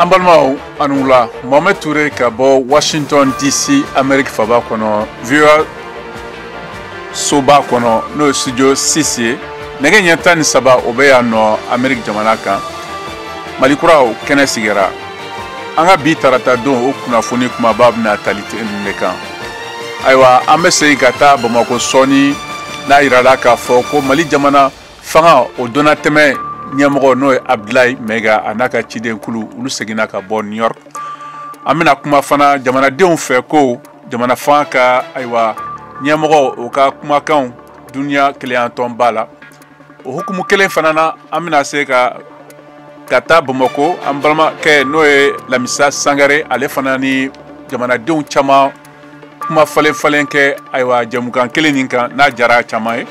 An balimaw, aw ni wula. Mohamed Touré ka bɔ Washington DC, Amérique faba kɔnɔ, VOA soba kɔnɔ, n'o ye studio 6 ye. Nɛgɛ ɲɛ 13, o bɛ yan nɔ Amérique jamana kan. Mali kuraw kɛnɛ sigira. An ka bi tarata don, o kunnafoni kumaba bɛna tali nin de kan. Ayiwa, an bɛ segin ka taa Bamakɔ sɔɔni, n'a yirala k'a fɔ ko Mali jamana fanga o donnatɛmɛ ɲɛmɔgɔ, n'o ye Abdoulaye Maïga, a n'a ka cidenkulu, olu seginna ka bɔ New York. An bɛna kuma fana jamanadenw fɛ ko jamana fanga ka, ayiwa, ɲɛmɔgɔ o ka kumakanw duniya keleyantɔnba la. O hukumu kelen fana na, an bɛna se ka taa Bamakɔ, an balimakɛ, n'o ye Lamisa Sangare, ale fana ni jamanadenw caman kuma falen falen kɛ, ayiwa, jɛmukan kelen nin kan, n'a jara caman ye.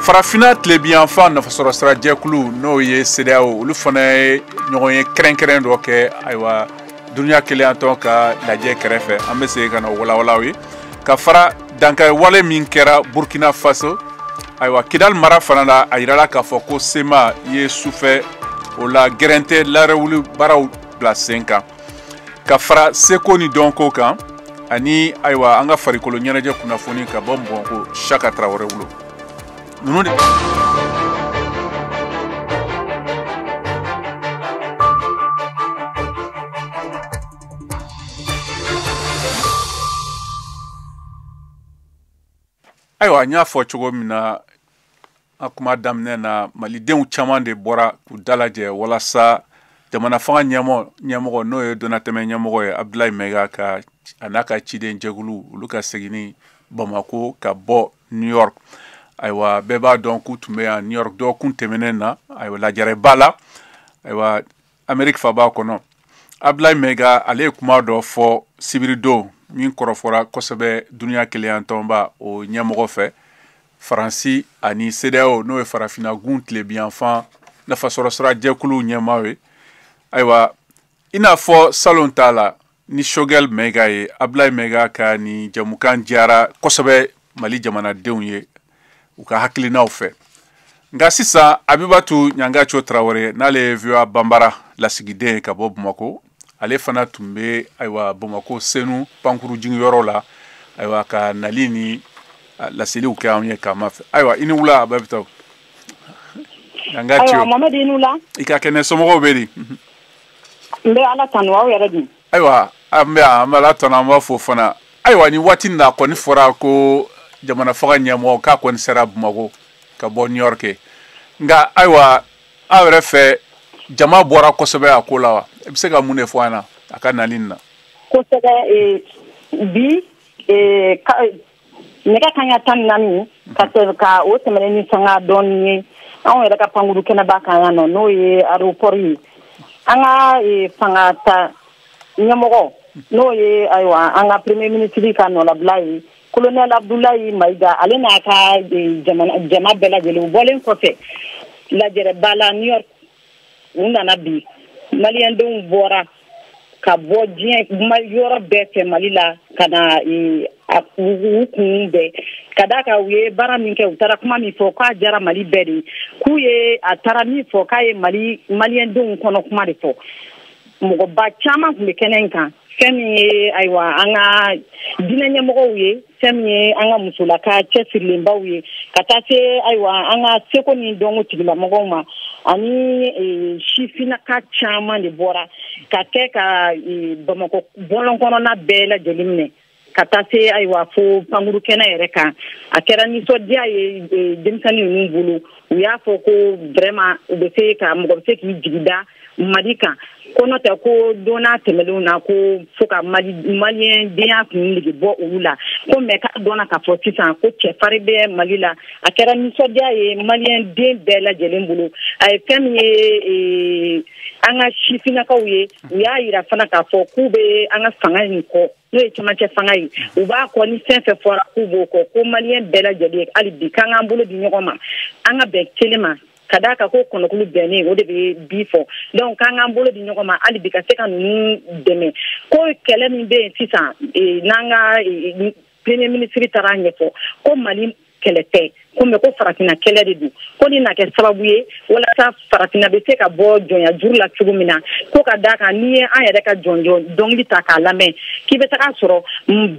Farafinna tilebiyanfan nafasɔrɔ sira jɛkulu, n'o ye CEDEAO, olu fana ye ɲɔgɔn ye kɛrɛnkɛrɛn dɔ kɛ, ayiwa, duniya keleyantɔn ka lajɛ kɛrɛfɛ. An bɛ segin ka na o walawala ye. Ka fara dankari wale min kɛra Burkina Faso, ayiwa, Kidal mara fana la, a yirala k'a fɔ ko SEMA ye sufɛ o la gɛrɛntɛ larawuli baaraw bila sen kan. Ka fara seko ni dɔnko kan ani, ayiwa, an ka farikolo ɲɛnajɛ kunnafoni ka bɔ Bamakɔ, Saka Tarawele bolo. Ninnu de ayiwa, n y'a fɔ cogo min na a kuma daminɛ na, malidenw caman de bɔra k'u dalajɛ walasa jamana fanga ɲɛmɔgɔ, n'o ye donnatɛmɛ ɲɛmɔgɔ ye, Abdoulaye Maïga, ka a n'a ka ciden jɛkulu, olu ka seginni Bamako ka bɔ New York. Ayiwa, bɛɛ b'a dɔn k'u tun bɛ yan New York dɔgɔkun tɛmɛnen na, ayiwa, lajɛrɛba la, ayiwa, Amérique faba kɔnɔ. Abdoulaye Maïga, ale ye kuma dɔ fɔ sibiridon min kɔrɔfɔra kosɛbɛ duniya keleyantɔnba o ɲɛmɔgɔ fɛ. Faransi ani CEDEAO, n'o ye farafinna gun tilebiyanfan nafasɔrɔ sira jɛkulu ɲɛmaaw ye, ayiwa, i n'a fɔ salon t'a la ni Choguel Maïga ye, Abdoulaye Maïga ka nin jɛmukan diyara kosɛbɛ Mali jamanadenw ye u ka hakilinaw fɛ. Nka sisan, Abibatu Ɲangaco Tarawele, n'ale ye VOA Banbara lasigiden ye ka bɔ Bamako, ale fana tun bɛ, ayiwa, Bamako Senu pankuru jigiyɔrɔ la, ayiwa, ka nali ni laseliw kɛ anw ye k'a ma fɛ. Ayiwa, i ni wula, Abibatu Ɲangaco. Ayiwa, Mohamed, i ni wula. I ka kɛnɛ, somɔgɔw bɛ di? N bɛ Ala tanu, aw yɛrɛ dun? Ayiwa, an bɛ yan, an bɛ Ala tanu, an b'a fo fana. Ayiwa, nin waati in na kɔni fɔra ko jamana fanga ɲɛmɔgɔ k'a kɔni sera Bamako ka bɔ New York. Nka ayiwa, aw yɛrɛ fɛ, jama bɔra kosɛbɛ a ko la wa? I bɛ se ka mun de fɔ an na a ka nali nin na? Kosɛbɛ. Bi nɛgɛ kanɲɛ 14 ka ka o tɛmɛnen ni sanga dɔɔni ye, anw yɛrɛ ka pankuru kɛnɛba kan yan nɔ, n'o ye aéroport ye, an ka fanga ta ɲɛmɔgɔ, n'o ye, ayiwa, an ka premier ministre ka nɔlabila ye, colonel Abdoulaye Maïga, ale n'a ka jama bɛɛ lajɛlen, u bɔlen kɔfɛ lajɛrɛba la New York, u nana bi. Maliyɛndenw bɔra ka bɔ diɲɛ yɔrɔ bɛɛ fɛ Mali la ka na u kun bɛɛ ka d'a kan u ye baara min kɛ, u taara kuma min fɔ k'a diyara Mali bɛɛ de, k'u ye a taara min fɔ k'a ye Mali maliyɛndenw kɔnɔ kuma de fɔ. Mɔgɔba caman tun bɛ kɛnɛ in kan, fɛn min ye, ayiwa, an ka diinɛ ɲɛmɔgɔw ye, fɛn min ye an ka musolaka cɛsirilenbaw ye, ka taa se, ayiwa, an ka seko ni dɔnko tigilamɔgɔw ma, ani sifinnaka caman de bɔra ka kɛ ka Bamakɔ bɔlɔn kɔnɔna bɛɛ lajɛlen minɛ ka taa se, ayiwa, fo pankuru kɛnɛ yɛrɛ kan. A kɛra nisɔndiya ye denmisɛnnin ninnu bolo. U y'a fɔ ko vraiment, u bɛ se ka mɔgɔ bɛ se k'i jigi da Mali kan, ko n'o tɛ ko don n'a tɛmɛnlenw na ko fo ka Mali maliyɛn denya kun nege bɔ olu la, ko mɛ k'a dɔnna k'a fɔ sisan ko cɛfarin bɛ Mali la. A kɛra nisɔndiya ye maliyɛn den bɛɛ lajɛlen bolo. A ye fɛn min ye an ka sifinnakaw ye, u y'a yira fana k'a fɔ k'u bɛ an ka fanga in kɔ, n'o ye cɛmancɛ fanga ye, u b'a kɔ ni fɛn fɛn fɔra k'u b'o kɔ, ko maliyɛn bɛɛ lajɛlen, hali bi k'an k'an bolo di ɲɔgɔn ma, an ka bɛn kelen ma, ka d'a kan ko kɔnɔkulu bɛnnen o de bɛ bi fɔ. Donc k'an k'an bolo di ɲɔgɔn ma hali bi ka se ka ninnu dɛmɛ, ko kɛlɛ min bɛ yen sisan, n'an ka premier ministre taara ɲɛfɔ ko Mali kɛlɛ tɛ. Ko mais ko farafinna kɛlɛ de don, ko nin na kɛ sababu ye walasa farafinna bɛ se ka bɔ jɔnya juru la cogo min na. Ko ka d'a kan, n'i ye an yɛrɛ ka jɔnjɔn dɔnkili ta k'a lamɛn, k'i bɛ taga sɔrɔ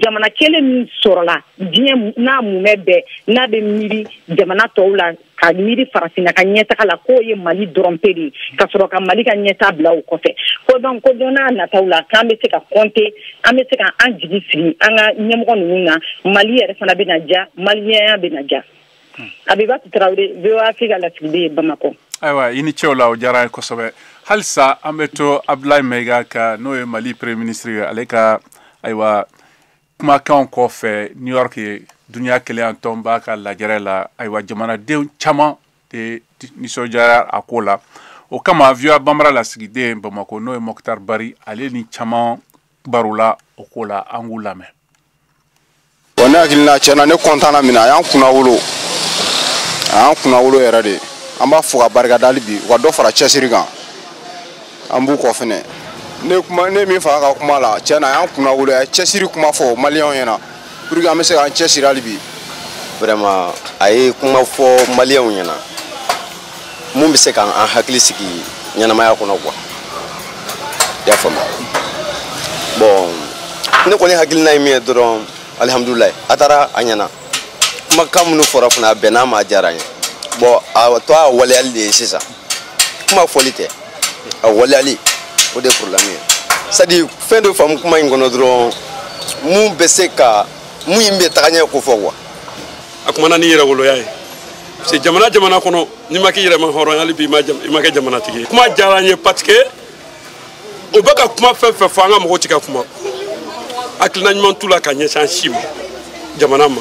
jamana kelen min sɔrɔla diɲɛ n'a mumɛ bɛɛ, n'a bɛ miiri jamana tɔw la ka miiri farafinna ka ɲɛtaga la, k'o ye Mali dɔrɔn pe de ye, ka sɔrɔ ka Mali ka ɲɛta bila o kɔfɛ. Ko donc ko don n'a nataw la, k'an bɛ se ka compter, an bɛ se ka an jigi sigi an ka ɲɛmɔgɔ ninnu na, Mali yɛrɛ fana bɛ na diya, maliyɛnya bɛ na diya. Abibatu Tarawele, VOA Afrique lasigiden ye Bamakɔ. Ayiwa, i ni cɛw la, o diyara n ye kosɛbɛ. Halisa an bɛ to Abdoulaye Maïga ka, n'o ye Mali premier ministre ye, ale ka ayiwa kumakanw kɔfɛ New York ye dunuya kelenya tɔnba ka lajɛrɛ la. Ayiwa, jamanadenw caman de nisɔndiyara a ko la. O kama, VOA Bambara lasigiden Bamakɔ, n'o ye Mokhtar Bari, ale ni caman barola o ko la. An k'u lamɛn. Bon, ne hakilina, tiɲɛna, ne content na min na, a y'an kunna wolo, a y'an kunna wolo yɛrɛ de. An b'a fo ka barika da hali bi, u ka dɔ fara cɛsiri kan, an b'u kɔ fɛnɛ. Ne kuma ne min faga ka kuma la, tiɲɛna, a y'an kunna wolo, a ye cɛsiri kuma fɔ maliyɛnw ɲɛna pour que an bɛ se k'an cɛsiri hali bi. Vraiment, a ye kuma fɔ maliyɛnw ɲɛna mun bɛ se k'an hakili sigi ɲɛnamaya kɔnɔ quoi, i y'a faamu. Bon, ne kɔni hakilina ye min ye dɔrɔn, alihamudulilayi, a taara a ɲɛna. Kumakan minnu fɔra fana, a bɛn'a ma, a diyara n ye. Bon, a tɔ a waleyali de ye sisan, kuma fɔli tɛ, a waleyali o de ye problème ye. C'est à dire, fɛn dɔ faamu kuma in kɔnɔ dɔrɔn, mun bɛ se ka mun in bɛ taga ɲɛ ko fɔ quoi. A kumana ni yɛrɛwoloya ye, parce que jamana jamana kɔnɔ, n'i ma k'i yɛrɛ ma hɔrɔn, hali bi i ma kɛ jamanatigi ye. Kuma diyara n ye parce que o bɛ ka kuma fɛn fɛn fɔ, an ka mɔgɔw tɛ ka kuma. Hakilina ɲuman t'u la ka ɲɛsin an si ma, jamana ma.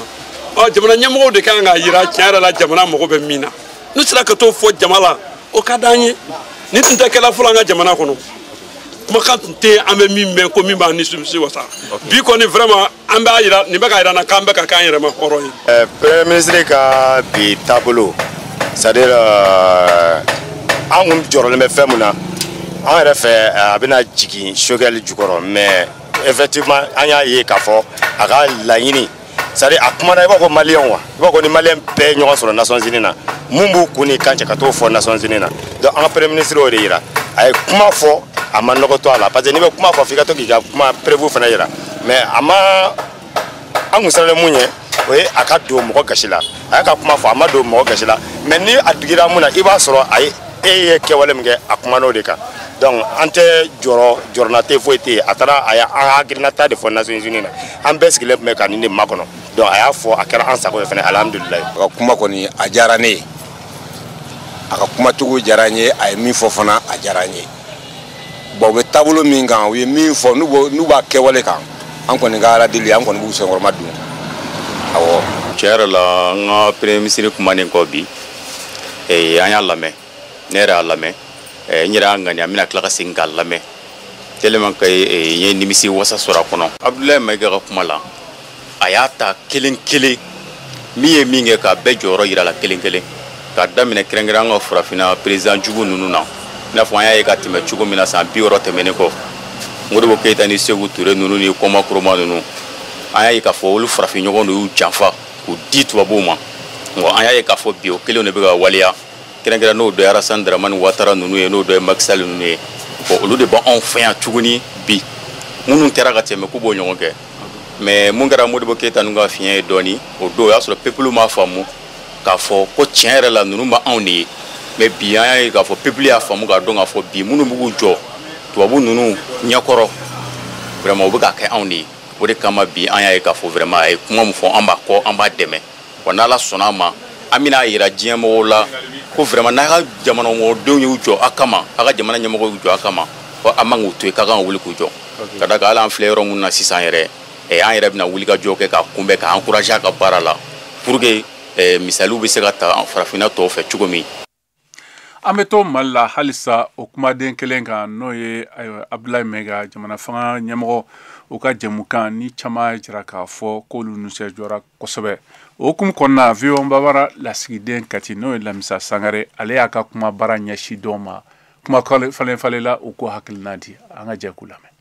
Ɔ, jamana ɲɛmɔgɔw de kan k'a yira tiɲɛ yɛrɛ la jamana mago bɛ min na. N'u sera ka t'o fɔ jama la, o ka d'an ye. Nin tun tɛ kɛla fɔlɔ an ka jamana kɔnɔ. Kumakan tun tɛ an bɛ min mɛn ko min b'an nimisi wasa. Bi kɔni, vraiment, an b'a yira nin bɛ ka yira n na k'an bɛ ka k'an yɛrɛ ma hɔrɔn ye. Premier ministre ka bi taabolo, c'est à dire an kun jɔrɔlen bɛ fɛn mun na, an yɛrɛ fɛ, a bɛna jigin Choguel jukɔrɔ, mais effectivement an y'a ye k'a fɔ a ka laɲini, c'est à dire a kumana i b'a fɔ maliyɛnw wa, i b'a fɔ ni maliyɛn bɛɛ ye ɲɔgɔn sɔrɔ Nations Unies na, mun b'u kun ni kan cɛ ka t'o fɔ Nations Unies na. Donc an ka premier ministre y'o de yira, a ye kuma fɔ, a ma nɔgɔ to a la, parce que n'i bɛ kuma fɔ, f'i ka to k'i ka kuma preuve fana yira. Mais a ma, an kun siranlen mun ye, o ye a ka don mɔgɔ gasi la. A y'a ka kuma fɔ, a ma don mɔgɔ gasi la, mais ni a digira mun na, i b'a sɔrɔ a ye e ye kɛwale min kɛ, a kumana o de kan. Donc an tɛ jɔrɔ, jɔrɔna tɛ, foyi tɛ yen. A taara, a y'an hakilinata de fɔ Nations Unies na, an bɛɛ sigilen tun bɛ ka nin de makɔnɔ. Donc a y'a fɔ, a kɛra an sago ye fana, alihamudulilayi. A ka kuma kɔni, a diyara ne ye, a ka kumacogo diyara n ye, a ye min fɔ fana, a diyara n ye. Bon, u bɛ taabolo min kan, u ye min fɔ, n'u b'a kɛwale kan, an kɔni ka Ala deli, an kɔni b'u senkɔrɔma don, awɔ. Tiɲɛ yɛrɛ la, an ka premier ministre kumanen kɔ bi, an y'a lamɛn, ne yɛrɛ y'a lamɛn, n yɛrɛ y'a ŋaniya n bɛna tila ka segin k'a lamɛn tellement que n ye nimisi wasa sɔrɔ a kɔnɔ. Abdoulaye Maïga ka kuma la, a y'a ta kelen kelen, min ye min kɛ, k'a bɛɛ jɔyɔrɔ yira la kelen kelen, k'a daminɛ kɛrɛnkɛrɛn an ka farafinna président jugu ninnu na, i n'a fɔ an y'a ye ka tɛmɛ cogo min na san 60 tɛmɛnen kɔ, Modibo Keyita ni Sékou Touré ninnu ni Kwame Nkrumah ninnu, an y'a ye k'a fɔ olu farafinɲɔgɔn de y'u janfa k'u di tubabuw ma. Nka an y'a ye k'a fɔ bi o kelen de bɛ ka waleya kɛrɛnkɛrɛn, n'o dɔ ye Alassane Dramane Ouattara ninnu ye, n'o dɔ ye Macky Sall ninnu ye. Bon, olu de b'anw fɛ yan tuguni bi, minnu kɛra ka tɛmɛ k'u b'o ɲɔgɔn kɛ. Mais mun kɛra Modibo Keyita ninnu ka fiɲɛ ye dɔɔni o don, o y'a sɔrɔ peuple m'a faamu k'a fɔ ko tiɲɛ yɛrɛ la ninnu b'anw de ye. Mais bi an y'a ye k'a fɔ peuple y'a faamu k'a dɔn k'a fɔ bi minnu b'u jɔ tubabu ninnu ɲɛkɔrɔ, vraiment u bɛ ka kɛ anw de ye. O de kama bi an y'a ye k'a fɔ vraiment a ye kuma min fɔ, an b'a kɔ, an b'a dɛmɛ wa. N'Ala sɔnna a ma, an bɛna yira diɲɛ mɔgɔw la ko vraiment n'a ka jamana mɔgɔdenw y'u jɔ a kama, a ka jamana ɲɛmɔgɔw y'u jɔ a kama, ko an man k'u to yen, k'a kan ka wuli k'u jɔ. Ka d'a kan, hali an filɛ yɔrɔ min na sisan yɛrɛ, an yɛrɛ bɛna wuli ka jɔ kɛ k'a kunbɛn, k'a encourager a ka baara la pour que misaliw bɛ se ka ta farafinna tɔw fɛ cogo min. An bɛ to Mali la halisa, o kumaden kelen kan, n'o ye ayiwa Abdoulaye Maïga, jamana fanga ɲɛmɔgɔ, o ka jɛmukan ni caman jira k'a fɔ k'olu nisɔndiyara kosɛbɛ. O hukumu kɔnɔna, VOA Bambara lasigiden Kati, n'o ye Lamisa Sangare, ale y'a ka kuma baara ɲɛsin dɔw ma, kuma falen falenla, u ko hakilina di, an ka jɛ k'u lamɛn.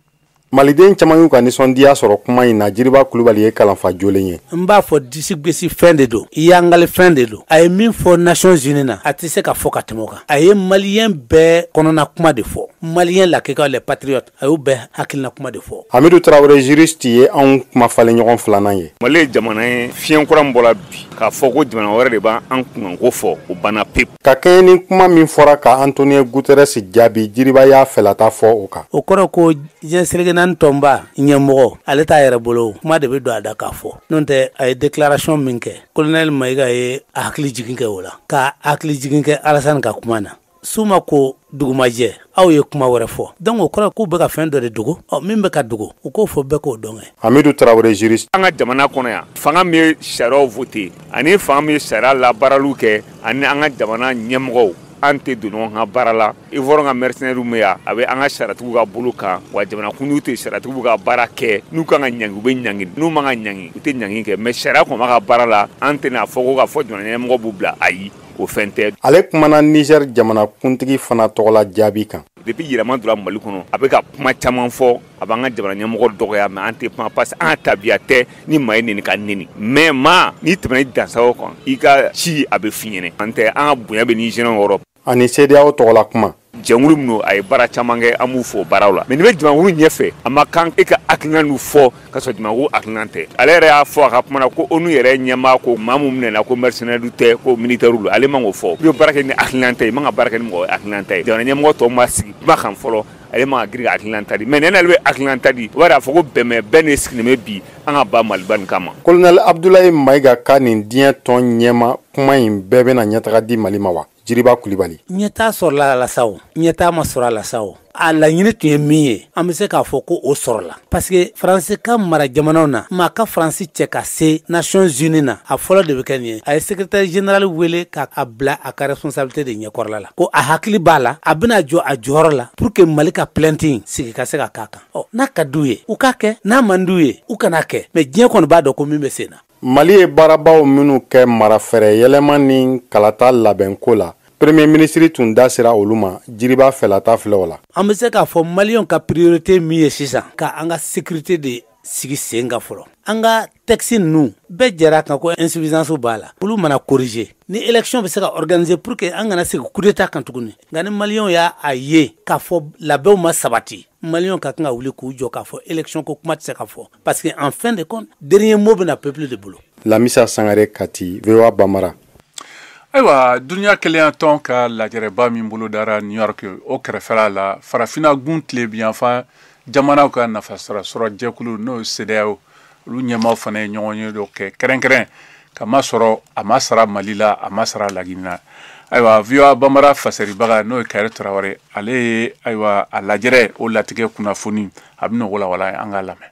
Maliden caman y'u ka nisɔndiya sɔrɔ kuma in na. Jiriba Kulubali ye kalanfa jolen ye. N b'a fɔ disi fɛn de don, yangali fɛn de don. A ye min fɔ Nations Unies na, a tɛ se ka fɔ ka tɛmɛ o kan. A ye maliyɛn bɛɛ kɔnɔna kuma de fɔ, maliyɛn lakika, les patriotes, a y'u bɛɛ hakilina kuma de fɔ. Hamidu Tarawele, juriste, ye anw kuma falen ɲɔgɔn filanan ye. Mali ye jamana ye, fiɲɛ kura min bɔra bi k'a fɔ ko jamana wɛrɛ de b'an kunkanko fɔ, o banna pewu. Ka kɛɲɛ ni kuma min fɔra ka Antonio Guterres jaabi, Jiriba y'a fɛlata fɔ o kan. O kɔrɔ ko diɲɛ seleke naani tɔnba ɲɛmɔgɔ, ale t'a yɛrɛ bolo, kuma de bɛ don a da k'a fɔ. N'o tɛ, a ye déclaration min kɛ, colonel Mayiga ye a hakili jigin kɛ o la, ka hakili jigin kɛ Alassane ka kuma na. Su ma ko dugumajɛ, aw ye kuma wɛrɛ fɔ. Donc o kɔrɔ k'u bɛ ka fɛn dɔ de dogo. Ɔ, min bɛ ka dogo, u k'o fɔ, bɛɛ k'o dɔn kɛ. Hamidu Tarawele, juriste. An ka jamana kɔnɔ yan, fanga min ye sariyaw voté ani fanga min ye sariya labaaraliw kɛ ani an ka jamana ɲɛmɔgɔw, an tɛ don ɲɔgɔn ka baara la. Ivoire ka mercenaires bɛ yan, a bɛ an ka sariyatigiw ka bolo kan wa. Jamanakuntigiw tɛ, sariyatigiw ka baara kɛ. N'u kan ka ɲangi, u bɛ ɲangi. N'u man ka ɲangi, u tɛ ɲangi kɛ. Mais sariya kɔni b'a ka baara la. An tɛna fɔ ko ka fɔ jamana ɲɛmɔgɔ b'u bila, ayi, o fɛn tɛ. Ale kumana Niger jamanakuntigi fana tɔgɔla jaabi kan. Depuis yɛlɛma donna Mali kɔnɔ, a bɛ ka kuma caman fɔ, a b'an ka jamana ɲɛmɔgɔ dɔgɔya. Mais an tɛ kuma parce que an ka tabiya tɛ ni maa ye neni ka neni. Mais maa n'i tɛmɛna i dansago kan, i ka ci a bɛ f'i ɲɛnɛ. An tɛ, an ka bonya bɛ Nigériens yɔrɔ. Ani CEDEAO tɔgɔla kuma. Jɛnkulu min don, a ye baara caman kɛ, an b'u fo o baaraw la. Mais n'i bɛ jamakulu ɲɛfɛ, a ma kan e ka hakilina n'u fɔ ka sɔrɔ jamakulu hakilina tɛ. Ale yɛrɛ y'a fɔ a ka kuma na ko ONU yɛrɛ ɲɛmaa ko maa mun minɛna ko mercenaire tɛ, ko militaire don. Ale man k'o fɔ. I bɛ baara kɛ ni hakilina ta ye, i man ka baara kɛ ni mɔgɔ hakilina ta ye. Jamana ɲɛmɔgɔ tɔw ma sigi kuma kan fɔlɔ, ale man ka girin ka hakilina ta di. Mais n'ale bɛ hakilina ta di, o b'a yira fɔ ko bɛnbɛn bɛɛ de sigilen bɛ bi an ka ba Maliba nin kama. Colonel Abdoulaye Mayiga ka nin diɲɛ tɔn ɲɛma kuma in bɛɛ bɛna ɲɛtaga di Mali ma wa? Jiriba Kulibali. Ɲɛtaa sɔrɔla a la sa o, ɲɛtaa ma sɔrɔ a la sa o, a laɲini tun ye min ye, an bɛ se k'a fɔ ko o sɔrɔla, parce que Faransi ka mara jamanaw na, maa ka Faransi cɛ ka se Nations Unies na, a fɔlɔ de bɛ kɛ nin ye. A ye secrétaire général wele k'a bila a ka responsabilité de ɲɛkɔrɔla la, ko a hakili b'a la, a bɛna jɔ a jɔyɔrɔ la pour que Mali ka plainte in sigi ka se ka k'a kan. Ɔ, n'a ka d'u ye, u k'a kɛ, n'a man d'u ye, u kana kɛ. Mais diɲɛ kɔni b'a dɔn ko min bɛ sen na. Mali ye baarabaw minnu kɛ marafɛrɛ yɛlɛma ni kalata labɛnko la, premier ministre tun da sera olu ma. Jiriba fɛlata filɛ o la. An bɛ se k'a fɔ maliyɛnw ka priorité min ye sisan, ka an ka sécurité de sigi sen kan fɔlɔ. An ka texte ninnu bɛɛ jɛra kan ko insuffisance b'a la, olu mana corriger ni élection bɛ se ka organiser pour que an kana segin coup d'état kan tuguni. Nka ni maliyɛnw y'a a ye k'a fɔ labɛnw ma sabati, maliyɛnw ka kan ka wuli k'u jɔ k'a fɔ élection ko kuma tɛ se ka fɔ, parce que en fin de compte, dernier mot bɛna peuple de bolo. Lamisa Sangare, Kati, VOA Bambara. Ayiwa, duniya kelenya tɔn ka lajɛrɛba min bolodara New York, o kɛrɛfɛla la, Farafina gun tilebiyanfan jamanaw ka nafasɔrɔ sɔrɔ jɛkulu, n'o ye CEDEAO, olu ɲɛmaaw fana ye ɲɔgɔn ye dɔ kɛ kɛrɛnkɛrɛn ka ma sɔrɔ a ma sara Mali la, a ma sara Laginɛ na. Ayiwa, VOA Bambara fasaribaga, n'o ye Kayiri Tarawele, ale ye ayiwa a lajɛrɛ o latigɛ kunnafoni, a bɛna walawala, an k'a lamɛn.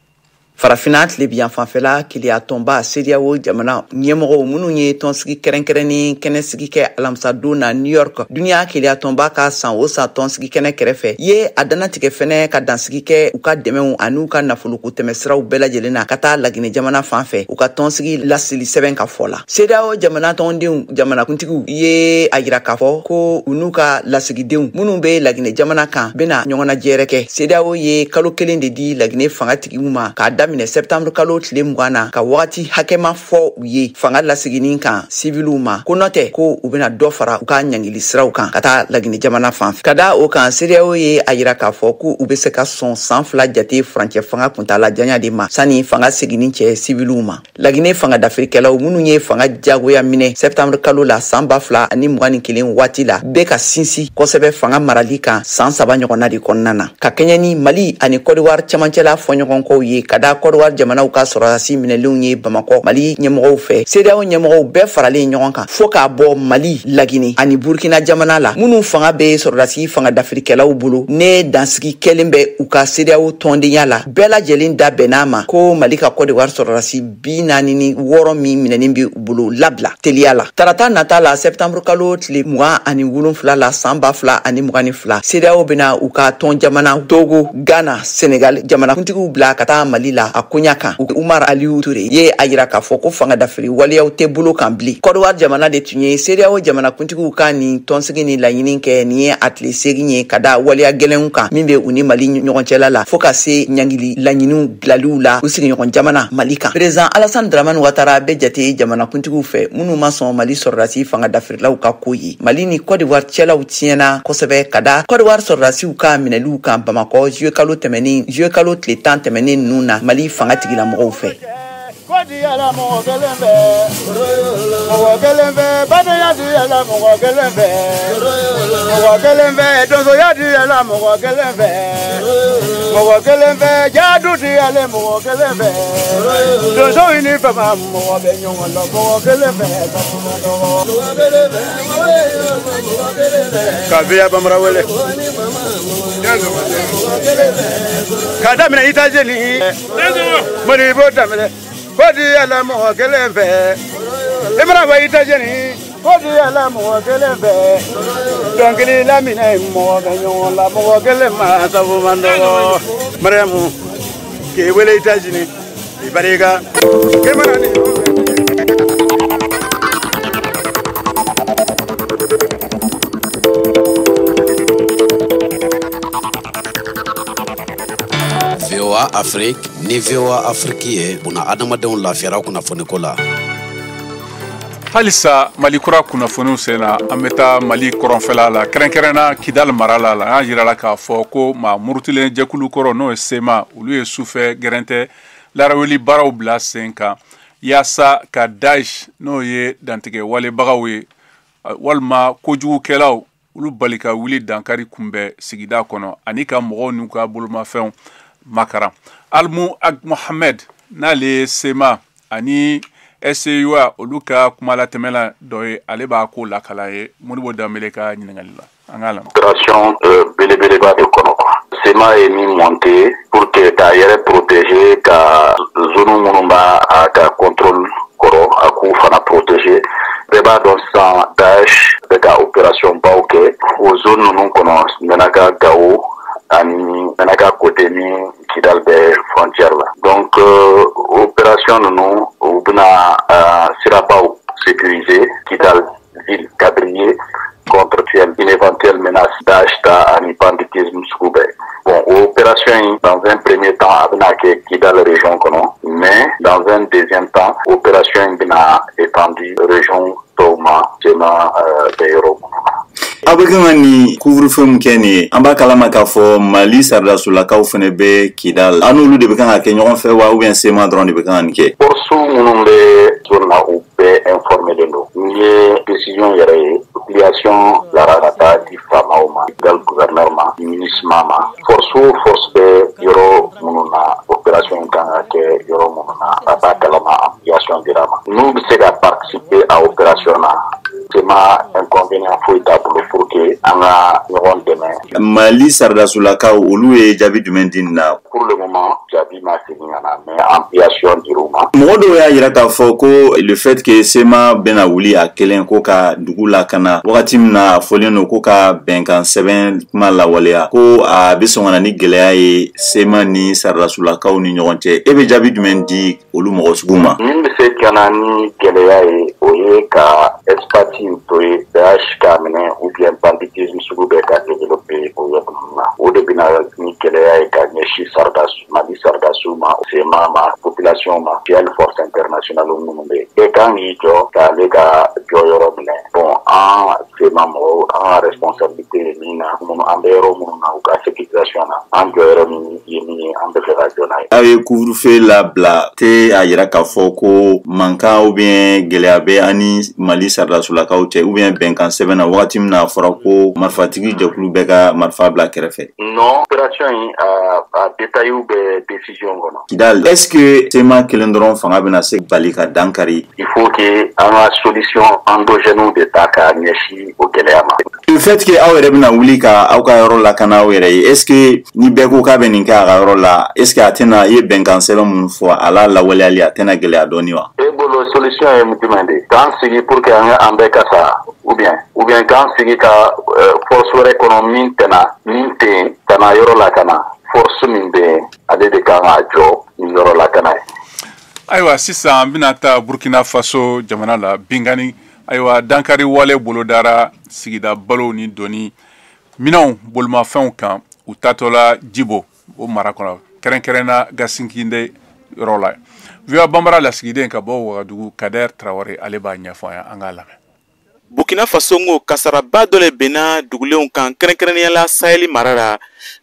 Farafinna tilebiyan fanfɛla keleya tɔnba CEDEAO jamana ɲɛmɔgɔw minnu ye tɔnsigi kɛrɛnkɛrɛnni kɛnɛsigi kɛ alamisadon na New York, duniɲa keleya tɔnba ka san o san tɔnsigi kɛnɛ kɛrɛfɛ, ye a dannatigɛ fɛnɛ ka dansigi kɛ u ka dɛmɛw ani ka nafoloko tɛmɛsiraw bɛɛ lajɛlen na ka taa Laginɛ jamana fan fɛ, u ka tɔnsigi laseli sɛbɛn ka fɔ la. CEDEAO jamana tɔndenw jamanakuntigiw ye a yira k'a fɔ ko u n'u ka lasigidenw minnu bɛ Laginɛ jamana kan bɛna ɲɔgɔnna jɛrɛ kɛ. CEDEAO ye kalo 1 de di Laginɛ fangatigiw ma k'a daminɛ septembre kalo tile 20 na, ka wagati hakɛma fɔ u ye fanga lasiginin kan siviliw ma, ko nɔ tɛ ko u bɛna dɔ fara u ka ɲangili siraw kan ka taa Laginɛ jamana fan fɛ. Ka da o kan, CEDEAO ye a yira k'a fɔ ko u bɛ se ka sɔn san 2 jate furancɛ fanga kuntala janya de ma sani fanga seginni cɛ siviliw ma. Laginɛ fanga dafirikɛlaw minnu ye fanga jagoya minɛ septembre kalo la san 2021 waati la, bɛ ka sinsin kosɛbɛ fanga marali kan san 3 ɲɔgɔnna de kɔnɔna na, ka kɛɲɛ ni Mali ani Kɔdiwari cɛmancɛla fɔɲɔgɔnkɔw ye, ka da Kɔdiwari jamanaw ka sɔrɔdasi minɛlenw ye Bamakɔ Mali ɲɛmɔgɔw fɛ. CEDEAO ɲɛmɔgɔw bɛɛ faralen ɲɔgɔn kan, fɔɔ k'a bɔ Mali, Lagine ani Burkina jamana la minnu fanga bɛ sɔrɔdasi fanga dafirikɛlaw bolo, ne dansigi kɛlen bɛ u ka CEDEAO tɔndenya la, bɛɛ lajɛlen da bɛnn'a ma ko Mali ka Kɔdiwari sɔrɔdasi 46 min minɛnen bɛ u bolo labila teliya la. Tarata nata la, septembre kalo tile 27 la san 2022, CEDEAO bɛna u ka tɔn jamana Togo, Ghana, Senegal jamanakuntigiw bila ka taa Mali la. la a koɲa kan. Umar Aliou Touré ye a yira k'a fɔ ko fanga dafiri waleyaw tɛ bolo kan bilen. Côte d'Ivoire jamana de tun ye CEDEAO jamanakuntigiw ka nin tɔnsigi ni laɲini kɛ nin ye a tile 8 ye ka da waleya gɛlɛnw kan min bɛ u ni Mali ɲɔgɔncɛla la, fo ka se ɲangili laɲiniw bilaliw la u sigiɲɔgɔn jamana Mali kan. Président Alassane Dramane Ouattara bɛ jate jamanakuntigiw fɛ minnu ma sɔn Mali sɔrɔdasi fanga dafirilaw ka ko ye. Mali ni Côte d'Ivoire cɛlaw tiɲɛna kosɛbɛ ka da Côte d'Ivoire sɔrɔdasiw ka minɛliw kan Bamakɔ juillet kalo tɛmɛnen, juillet kalo tile 10 tɛmɛnen ninnu na Mali fanga tigilamɔgɔw fɛ. Ka daminɛ États-Unis, Mali b'o daminɛ, ko di yɛlɛ mɔgɔ kelen fɛ. I mana bɔ États-Unis, ko di yɛlɛ mɔgɔ kelen fɛ. Dɔnkili laminɛ mɔgɔ bɛ ɲɔgɔn la, mɔgɔ kelen ma sabu man dɔgɔ. Mariamu, k'i wele États-Unis, i barika. K'i mana ni VOA Afrique ni VOA Afrique ye buna adamadenw lafiyara kunnafoniko la. Halisa Mali kura kunnafoniw sen na, an bɛ taa Mali kɔrɔnfɛla la, kɛrɛnkɛrɛnna Kidal mara la. An y'a jira la k'a fɔ ko maa murutilen jɛkulu kɔrɔ, n'o ye SEMA, olu ye sufɛ gɛrɛntɛ laraweli baaraw bila sen kan yaasa ka Daesh, n'o ye dantigɛ walebagaw ye walima kojugukɛlaw, olu bali ka wuli dankari kunbɛn sigida kɔnɔ ani ka mɔgɔw n'u ka bolomafɛnw makaran. Almu Ag Mohamed, n'ale ye SEMA ani SCUA olu ka kumalatɛmɛla dɔ ye, ale b'a ko lakala ye Modibo Danbele ka ɲininkali la. An k'a lamɛn. Opération belebeleba de kɔnɔ, SEMA ye min monté pour que k'a yɛrɛ protéger, ka zone minnu b'a a ka contrôle kɔrɔ, a k'u fana protéger. Bɛɛ b'a dɔn sisan Daesh bɛ ka opération baw kɛ o zone ninnu kɔnɔ, Menaka, Gao ani Menaka côté ni Kidal bɛ frontière la. Donc opération ninnu, u bɛna sirabaw sécuriser Kidal ville quadrillée contre une éventuelle menace Daesh ta ani banditisme sugu bɛɛ. Bon, opération in, dans un premier temps, a bɛna kɛ Kidal région kɔnɔ, mais dans un deuxième temps, opération in bɛna étendu région tɔw ma, CMA bɛ yɔrɔ minnu na. Aw bɛ kan ka nin couvre-feu min kɛ nin ye, an b'a kalama k'a fɔ Mali saridasolakaw fana bɛ Kidal, an n'olu de bɛ kan ka kɛ ɲɔgɔn fɛ wa, ou bien CMA dɔrɔn de bɛ kan ka nin kɛ? Force minnu bɛ zone na, u bɛɛ informé len don. N'i ye décision yɛrɛ ye, publication bilara ka taa di faamaw ma, Kidal gouverneur ma, MINUSMA ma. Force o force bɛ yɔrɔ minnu na, opération kan ka kɛ yɔrɔ minnu na, a b'a kalama, ampliation dira ma. N'u bɛ se ka participer a opération na, CMA inconvénient foyi t'a bolo pour que an ka ɲɔgɔn dɛmɛ. Mali saridasolakaw, olu ye jaabi jumɛn di nin na? Pour le moment, jaabi ma segin ka na, mais ampliation dir'u ma. Mɔgɔ dɔw y'a yira k'a fɔ ko le fait que CMA bɛna wuli a kelen ko ka dugu lakana wagati min na a fɔlen don ko ka bɛnkan sɛbɛn kuma lawaleya, ko a bɛ sɔn ka na ni gɛlɛya ye CMA ni saridasolakaw ni ɲɔgɔn cɛ. E bɛ jaabi jumɛn di olu mɔgɔ sugu ma? Min bɛ se ka na ni gɛlɛya ye, o ye ka espace to ye Daesh k'a minɛ ou bien banditisme sugu bɛɛ ka développer o yɔrɔ ninnu na. O de bɛna ni gɛlɛya ye ka ɲɛsin Mali sardasiw ma, CMA ma, population ma, puis hali force internationale minnu bɛ yen. Bɛɛ kan k'i jɔ k'ale ka jɔyɔrɔ minɛ. Bon, an CMA mɔgɔw, an ka responsabilité ye min na, minnu an bɛ yɔrɔ minnu na, u ka sécurisation na, an jɔyɔrɔ min ye min ye, an bɛ fɛ ka jɔ n'a ye. Aw ye couvre-feu labila tɛ a yira k'a fɔ ko mankan ou bien gɛlɛya bɛ an ni Mali saridasolakaw cɛ ou bien bɛnkan sɛbɛn na wagati min na a fɔra ko marifatigi jɛkulu bɛɛ ka marifa bila kɛrɛfɛ? Non, opération in a détail bɛ décision kɔnɔ. Kidal, est-ce que CMA kelen dɔrɔn fanga bɛna se bali ka dankari? Il faut que an ka solution endogène de ta k'a ɲɛsin o gɛlɛya ma. Le fait que aw yɛrɛ bɛna wuli ka aw ka yɔrɔ lakana aw yɛrɛ ye, est-ce que ni bɛɛ ko k'a bɛ nin kɛ a ka yɔrɔ la, est-ce que a tɛna, i ye bɛnkan sɛbɛn minnu fɔ, a la lawaleyali a tɛna gɛlɛya dɔɔni wa? E bolo solution ye jumɛn de ye? K'an sigi pour que an bɛɛ ka sa, ou bien k'an sigi ka force wɛrɛ kɔnɔ min tɛ yen ka na yɔrɔ la ka na force min bɛ yen, ale de kan k'a jɔ. yɔrɔ lakana ye. Ayiwa, sisan an bɛna taa Burkina Faso jamana la. Bingani, ayiwa, dankari wale bolodara sigida balow ni doni minɛnw, bolimafɛnw kan u taatɔla Jibo o mara kɔnɔ, kɛrɛnkɛrɛnna Gasinkinde yɔrɔ la. VOA Banbara lasigiden ka bɔ Wagadugu, Kader Traoré, ale b'a ɲɛfɔ an ye, an k'a lamɛn. Burkina Faso ngo kasaraba dɔ le benna dugulenw kan, kɛrɛnkɛrɛnnenya la Saheli mara la,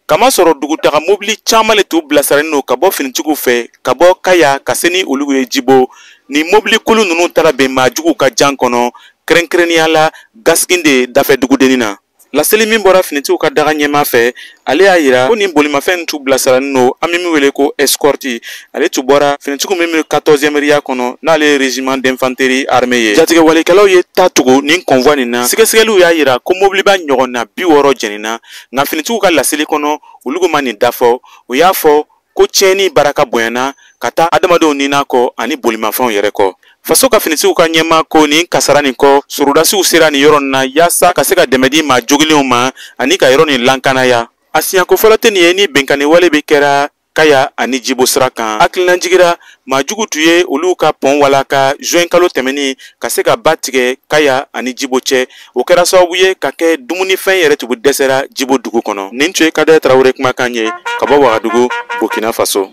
kamasɔrɔ dugutaga mobili caman le t'u bilasiralen don ka bɔ finitigiw fɛ ka bɔ Kaya ka se ni olu ye Jibo. Ni mobili kulu ninnu taara bɛn maajuguw ka jan kɔnɔ, kɛrɛnkɛrɛnnenya la Gaskinde dafɛ dugudennin na. Laseli min bɔra finitigiw ka daga ɲɛma fɛ, ale y'a yira ko nin bolimafɛn t'u bilasiralen don, an bɛ min wele ko escorte, ale tun bɔra finitigiw min bɛ 14e RIA kɔnɔ, n'ale ye régiment d'infanterie armée ye. Jatigɛwalekɛlaw ye ta tugu nin convoi nin na. Sɛgɛsɛgɛliw y'a yira ko mobiliba ɲɔgɔn na 60 jɛnina, nka finitigiw ka laseli kɔnɔ, olu ma nin dafɔ. U y'a fɔ ko tiɲɛni baraka bonyana ka taa adamadenw nina kɔ ani bolimafɛnw yɛrɛ kɔ. Faso ka finitigiw ka ɲɛma ko nin kasara nin kɔ, sorodasiw sera nin yɔrɔ nin na yaasa ka se ka dɛmɛ di maa jogilenw ma ani ka yɔrɔ nin lankanaya. A siɲɛko fɔlɔ tɛ nin ye ni binkanni wale bɛ kɛra Kaya ani Jibo sira kan. Hakilinajigira, maajugu tun ye olu ka pɔn walaka juin kalo tɛmɛnen ka se ka ba tigɛ Kaya ani Jibo cɛ. O kɛra sababu ye ka kɛ dumunifɛn yɛrɛ tun dɛsɛra Jibo dugu kɔnɔ. Nin tun ye Kader Traoré kumakan ye ka bɔ Wagadugu, Burkina Faso.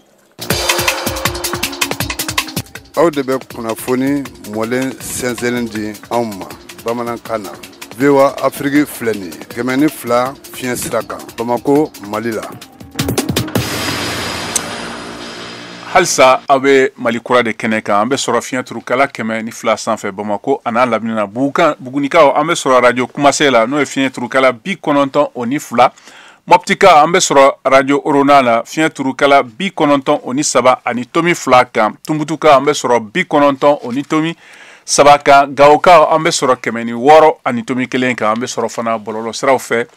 Aw de bɛ kunnafoni mɔlen sɛnsɛnnen di anw ma bamanankan na. VOA Afrique filɛ nin ye 102 fiɲɛ sira kan, Bamako, Mali la. Halisa aw bɛ Mali kura de kɛnɛ kan. An bɛ sɔrɔ fiɲɛ turukala 102 sanfɛ Bamako a n'a lamini na. Bugunikaw, an bɛ sɔrɔ radio Kumase la, n'o ye fiɲɛ turukala 92. Moptika, an bɛ sɔrɔ radio Orona la, fiɲɛ turukala 93.2 kan. Tumbutuka, an bɛ sɔrɔ 90.3 kan. Gawokaw, an bɛ sɔrɔ 106.1 kan. An bɛ sɔrɔ fana bɔlɔlɔ siraw fɛ,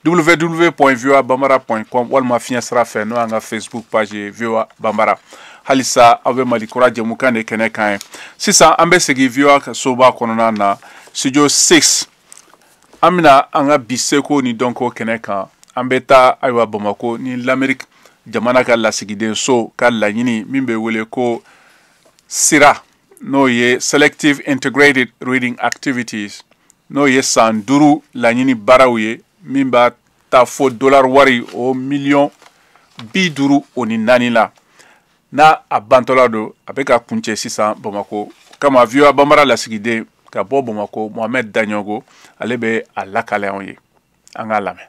www.voabambara.com, walima fiɲɛ sira fɛ, n'o y'an ka Facebook page ye, VOA Bambara. Halisa aw bɛ Mali kura jɛmukan de kɛnɛ kan ye. Sisan an bɛ segin VOA soba kɔnɔna na, studio 6. An bɛna an ka bi seko ni dɔnko kɛnɛ kan. An bɛ taa, ayiwa, Bamako ni l'Amérique jamana ka lasigiden so ka laɲini min bɛ wele ko SIRA, n'o ye Selective Integrated Reading Activities, n'o ye san 5 laɲini baaraw ye min b'a taa fo dollar wari o miliyɔn 54 la, n'a a bantɔla don, a bɛ ka kuncɛ sisan Bamako kama. VOA Bambara lasigiden ka bɔ Bamako, Mohamed Daɲɔgɔ, ale bɛ a lakale anw ye, an k'a lamɛn.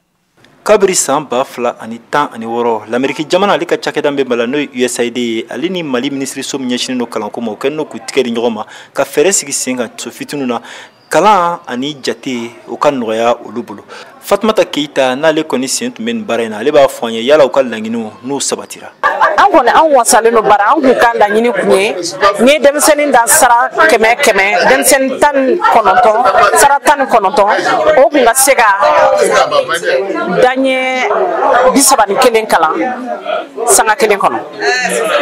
Kabiri san 2016, Lameriki jamana ale ka cakɛda bɛ Mali la, n'o ye USAID ye, ale ni Mali minisiriso min ɲɛsinnen don kalanko ma, o kɛlen don k'u tigɛ di ɲɔgɔn ma ka fɛɛrɛ sigi sen kan so fitininw na, kalan ani jate o ka nɔgɔya olu bolo. Fatumata Keyita, n'ale kɔni sen tun bɛ nin baara in na, ale b'a fɔ an ye yala u ka laɲiniw n'u sabatira. An kɔni, an wasalen don bara. An k'u ka laɲini kun ye n'i ye denmisɛnnin da sara 100 100, denmisɛnnin 19, sara 19, o kun ka se ka daɲɛ 31 kalan sanga kelen kɔnɔ.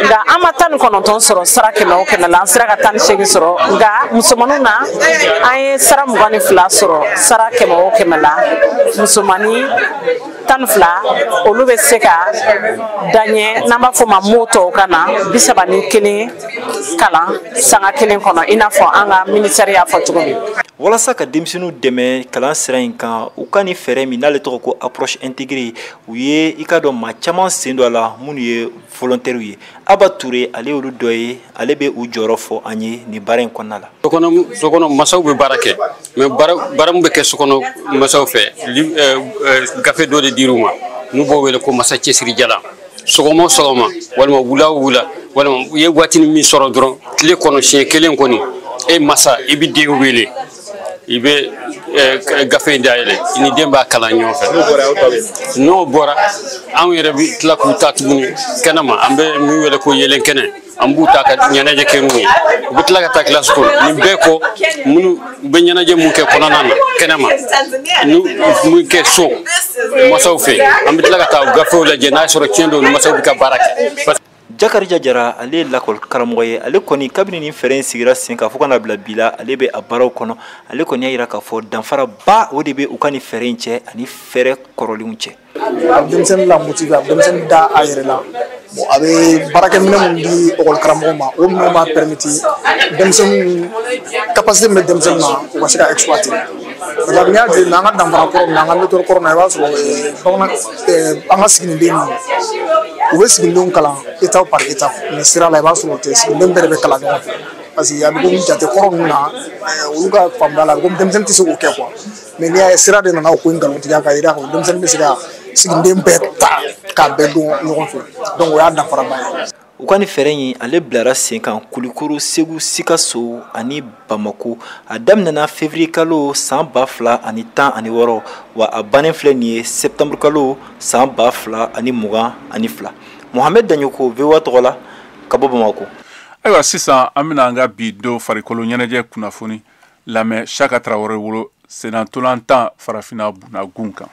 Nka an ma 19 sɔrɔ sara 100 o 100 la, an sera ka 18 sɔrɔ. Nka musomaninw na, an ye sara 22 sɔrɔ sara 100 o 100 la. Musomanin 12, olu bɛ se ka daɲɛ, n'an b'a fɔ o ma mot tɔw na, 31 kalan sanga kelen kɔnɔ, i n'a fɔ an ka ministère y'a fɔ cogo min. Walasa ka denmisɛnninw dɛmɛ kalan sira in kan, u ka nin fɛɛrɛ min n'ale tɔgɔ ko approche intégrée, u ye i ka dɔn maa caman sen don a la minnu ye volontaires ye. Aba Ture, ale y'olu dɔ ye, ale bɛ u jɔyɔrɔ fɔ an ye nin baara in kɔnɔna la. So kɔnɔ, masaw bɛ baara kɛ, mais baara min bɛ kɛ so kɔnɔ masaw fɛ, gafe dɔ de dir'u ma n'u b'o wele ko masa cɛsirijalan. Sɔgɔma o sɔgɔma, walima wula o wula, walima u ye waatinin min sɔrɔ dɔrɔn tile kɔnɔ, siɲɛ kelen kɔni, e masa, i bɛ den wele, i bɛ gafe in dayɛlɛ, i ni den b'a kalan ɲɔgɔn fɛ. N'o bɔra, anw yɛrɛ bɛ tila k'u ta tuguni kɛnɛma, an bɛ min wele ko yɛlɛn kɛnɛ, an b'u ta ka ɲɛnajɛ kɛ n'u ye. U bɛ tila ka taa kilasi kɔnɔ. Nin bɛɛ kɔ, minnu u bɛ ɲɛnajɛ mun kɛ kɔnɔna na kɛnɛma, n'u mun kɛ so masaw fɛ, an bɛ tila ka taa gafew lajɛ n'a y'a sɔrɔ tiɲɛ don, masaw bɛ ka baara kɛ. Jakarija Jara, ale ye lakɔli karamɔgɔ ye. Ale kɔni, kabini nin fɛɛrɛ in sigira sen kan fo ka na bila bi la, ale bɛ a baaraw kɔnɔ. Ale kɔni y'a yira k'a fɔ danfaraba o de bɛ u ka nin fɛɛrɛ in cɛ ani fɛɛrɛ kɔrɔlenw cɛ. A bɛ denmisɛnnin la motiver, a bɛ denmisɛnnin da a yɛrɛ la. Bon, a bɛ baarakɛminɛn mun di école karamɔgɔ ma, o minɛnw b'a permettre denmisɛnninw, capacité min bɛ denmisɛnninw na, u ka se ka exploiter. Parce que n'i y'a jateminɛ, an ka danfara kɔrɔ min na, an ka méthode kɔrɔ na, i b'a sɔrɔ bamanan, an ka siginiden ninnu, u bɛ siginidenw kalan étape par étape, mais sira la, i b'a sɔrɔ o tɛ, siginiden bɛɛ de bɛ kalan ɲɔgɔn fɛ. Parce que a bɛ komi jate kɔrɔ ninnu na, olu ka faamuya la, a bɛ komi denmisɛnnin tɛ se k'o kɛ quoi. Mais n'i y'a ye, sira de nana o ko in nkalontigiya ka yira k'a fɔ denmisɛnnin bɛ se ka siginiden bɛɛ ta k'a bɛɛ dɔn ɲɔgɔn fɛ. Donc o y'a danfaraba ye. U ka nin fɛɛrɛ in, ale bilara sen kan Kulikoro, Segu, Sikaso ani Bamako. A daminɛna février kalo san 2016, wa a bannen filɛ nin ye septembre kalo san 2022. Mohamed Daɲoko, VOA tɔgɔ la, ka bɔ Bamako. Ayiwa, sisan an bɛna an ka bi don farikolo ɲɛnajɛ kunnafoni lamɛn Saka Tarawele bolo, sennantolatan farafinna bunnagun kan.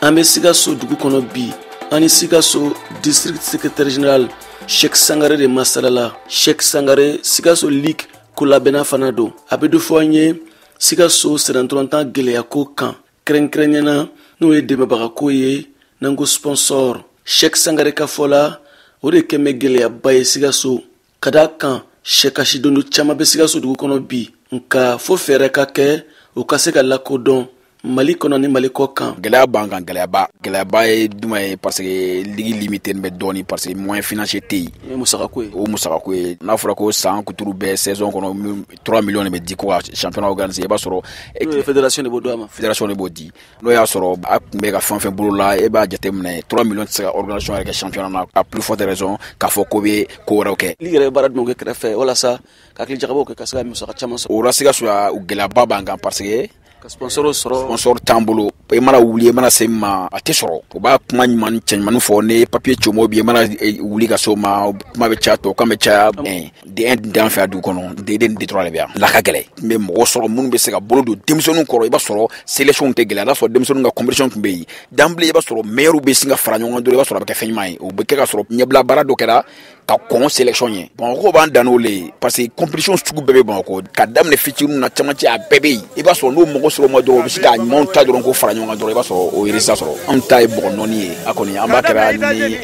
An bɛ Sikaso dugu kɔnɔ bi. An ni Sikaso district secrétaire général Sheikh Sangare de masalala. Sheikh Sangare, Sikaso ligue kolabɛnna fana don. A bɛ dɔ fɔ an ye Sikaso sennantolatan gɛlɛyako kan, kɛrɛnkɛrɛnnenya na n'o ye dɛmɛbagako ye, n'an ko sponsor. Sheikh Sangare ka fɔ la, o de kɛn bɛ gɛlɛyaba ye Sikaso, ka da kan sɛkasidondo caman bɛ Sikaso dugu kɔnɔ bi, nka fo fɛɛrɛ ka kɛ o ka se ka lakodɔn Mali kɔnɔ ni Mali kɔ kan. Gɛlɛya b'an kan, gɛlɛyaba. Gɛlɛyaba ye jumɛn ye? Parce que ligue limité bɛ dɔɔni, parce que moyen financier tɛ yen. O ye musakako ye. O musakako ye. N'a fɔra ko san kuturu bɛɛ, saison kɔnɔ, 3 millions de bɛ di ko ka championnat organiser, i b'a sɔrɔ. N'o ye fédération de b'o di a ma. Fédération de b'o di. N'o y'a sɔrɔ a tun bɛ ka fɛn fɛn bolo la, e b'a jateminɛ, 3 millions tɛ se ka organisation yɛrɛ kɛ championnat na, à plus forte raison k'a fɔ ko bɛ ko wɛrɛw kɛ. Ligue yɛrɛ bɛ baara jumɛn kɛ kɛrɛfɛ walasa ka hakili jagabɔw kɛ ka se ka musaka caman sɔrɔ? O la Sikaso, gɛlɛyaba b'an kan parce que sponsor sɔrɔ. Sponsor t'an bolo. I mana wuli, i mana se min ma, a tɛ sɔrɔ. U b'a kuma ɲuman cɛ ɲumannin fɔ ne ye papier ci o ma, bi i mana wuli ka se o ma, kuma bɛ caya, tubabukan bɛ caya. D1 t'an fɛ yan dugu kɔnɔ, D2 ni D3 de bɛ yan. La ka gɛlɛn n bɛ mɔgɔ sɔrɔ minnu bɛ se ka bolo don denmisɛnninw kɔrɔ. I b'a sɔrɔ sélection tɛ gɛlɛya, n'a sɔrɔ denmisɛnninw ka compétition tun bɛ yen d'emblée, i b'a sɔrɔ meilleur bɛ sin ka fara ɲɔgɔn kan dɔrɔn, i b'a sɔrɔ a bɛ kɛ fɛn ɲuman ye. O bɛ kɛ ka sɔrɔ ɲɛbila baara dɔ kɛra ka kɔn sélection ɲɛ. Bamakɔ b'an dan n'o le ye, parce que compétition sugu bɛɛ bɛ Bamakɔ, ka daminɛ fitininw na, camancɛ, a bɛɛ bɛ yen. I b'a sɔrɔ n'o mɔgɔ sɔrɔ ma dɔrɔn, u bɛ se k'a ɲumanw ta dɔrɔn k'o fara ɲɔgɔn kan dɔrɔn, i b'a sɔrɔ o ye résultat sɔrɔ. Anw ta ye bɔgɔ nɔɔni ye, a kɔni an b'a kɛra ni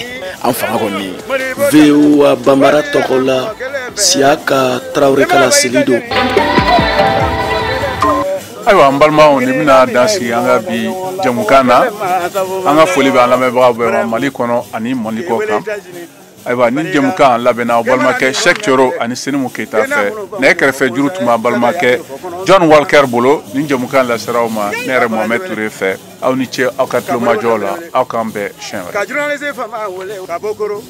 an fanga kɔni ye. VOA Banbara tɔgɔ la, Siyaka Tarawele ka laseli don. Ayiwa, an balimaw, nin bɛna dan sigi an ka bi jamukan na. An ka foli bɛ an lamɛnbagaw bɛɛ ma, Mali kɔnɔ ani Mali kɔ kan. Ayiwa, ni jamukan labɛnna aw balimakɛ Cheikh Thioro ani Senimu Keyita fɛ. Nɛgɛ kɛrɛfɛ juru tun b'an balimakɛ John Walker bolo. Ni jamukan lasera aw ma, ne yɛrɛ Mohamed Touré fɛ. Aw ni ce aw ka tulomajɔ la. Aw k'an bɛn siɲɛ wɛrɛ. Ka journaliste fama wele ka bɔ koro.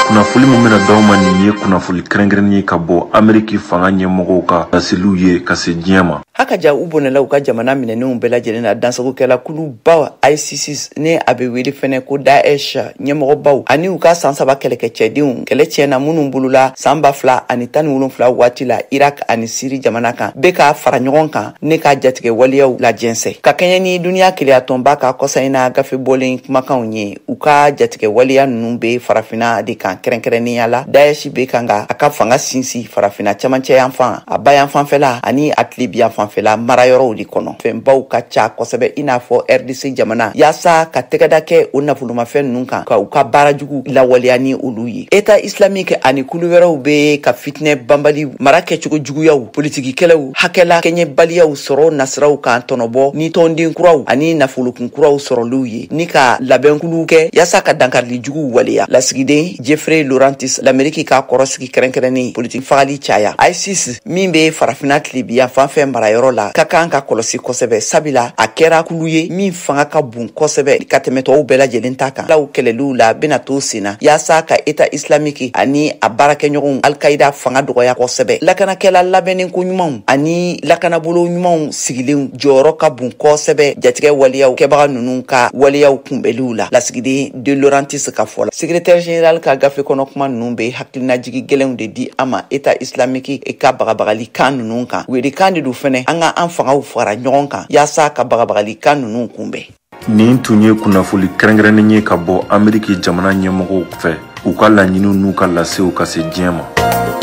Kunnafoli min bɛna d'aw ma nin ye, kunnafoli kɛrɛnkɛrɛnnen ye ka bɔ Ameriki fanga ɲɛmɔgɔw ka laseliw ye ka se diɲɛ ma. Hakaja, u bɔnɛla u ka jamana minɛnenw bɛɛ lajɛlen na. Dansagokɛla kuluba ISIS, ni a bɛ wele fɛnɛ ko Daesh, ɲɛmɔgɔbaw ani u ka san 3 kɛlɛkɛcɛdenw, kɛlɛ tiɲɛna minnu bolola san 2017 waati la Irak ani Siri jamana kan, bɛ ka fara ɲɔgɔn kan ne ka jatigɛ waleyaw lajɛnsɛ ka kɛɲɛ ni duniya keleyatɔnba ka kɔsa in na gafe bɔlen kumakanw ye. U ka jatigɛ waleya ninnu bɛ farafinna de kan, kɛrɛnkɛrɛnnenya la Daesh bɛ kan ka a ka fanga sinsin farafinna camancɛ yan fan, a ba yan fanfɛla ani a tilebi yan fanfɛla marayɔrɔw de kɔnɔ. Fɛnbaw ka ca kosɛbɛ, i n'a fɔ RDC jamana, yaasa ka tɛgɛda kɛ o nafolomafɛn ninnu kan ka u ka baara jugu lawaleya ni olu ye. État islamique ani kulu wɛrɛw bɛ ka fitinɛ banbali, mara kɛcogo juguyaw, politikikɛlaw hakɛla kɛɲɛbaliyaw sɔrɔ nasiraw kan tɔnɔbɔ ni tɔnden kuraw ani nafolokun kuraw sɔrɔliw ye, ni ka labɛnkulu kɛ yaasa ka dankarili juguw waleya. Lasigiden Jeffrey Laurentis, l'Amérique ka kɔrɔsigi kɛrɛnkɛrɛnnen politiki fagali caya, ISIS min bɛ farafinna tilebiya fanfɛ marayɔrɔ la, ka kan ka kɔlɔsi kosɛbɛ, sabula a kɛra kulu ye min fanga ka bon kosɛbɛ ka tɛmɛ tɔw bɛɛ lajɛlen ta kan. Law kɛlɛliw la bɛna to sen na yaasa ka État islamique ani a baarakɛɲɔgɔnw Al-Qaïda fanga dɔgɔya kosɛbɛ. Lakanakɛla labɛnnen ko ɲumanw ani lakanabolo ɲumanw sigilenw jɔyɔrɔ ka bon kosɛbɛ jatigɛ waleyaw kɛbaga ninnu ka waleyaw kunbɛliw la, lasigiden de Laurentis ka fɔ la. Secrétaire général ka gafe kɔnɔ kuma ninnu bɛ hakilinajigi gɛlɛnw de di an ma État islamique ka bagabagali kan ninnu kan. Welekan de don fɛnɛ an ka an fangaw fara ɲɔgɔn kan yaasa ka bagabagali kan ninnu kunbɛn. Nin tun ye kunnafoli kɛrɛnkɛrɛnnen ye ka bɔ Ameriki jamana ɲɛmɔgɔw fɛ, u ka laɲiniw n'u ka lasew ka se diɲɛ ma.